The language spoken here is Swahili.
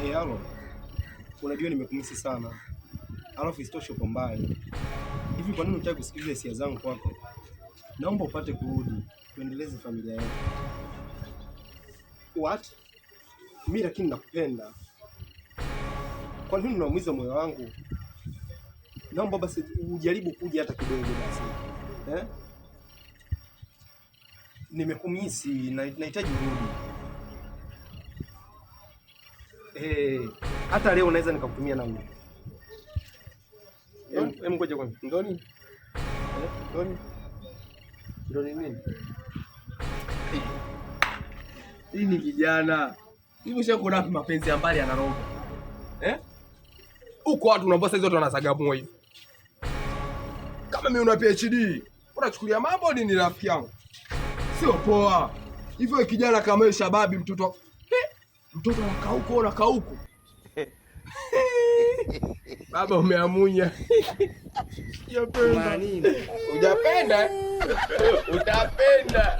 Hey, halo. Unajua nimekumisi sana, alafu isitoshe uko mbali. Hivi kwa nini hutaki kusikiliza hisia zangu kwako? Naomba upate kurudi tuendeleze familia yetu. What? Mimi lakini nakupenda. Kwa nini unaumiza moyo wangu? Naomba basi ujaribu kuja hata kidogo basi. Eh? Nimekumisi na nahitaji urudi. Eh, hata leo naweza nikakutumia nauli. Em, ngoja kwanza. Ndoni? Eh? Ndoni? Ndoni nini? Hii ni kijana. Hivi ushakuona wapi mapenzi ya mbali yanaroga? Eh? Huko watu unaambia saizi watu wanasagamua hivi. Kama mimi una PhD, unachukulia mambo nini rafiki yangu? Sio poa. Hivyo kijana kama wewe shababi mtoto mtoto anakaa huko anakaa huko. Baba umeamunya. Hujapenda. Hujapenda? Utapenda.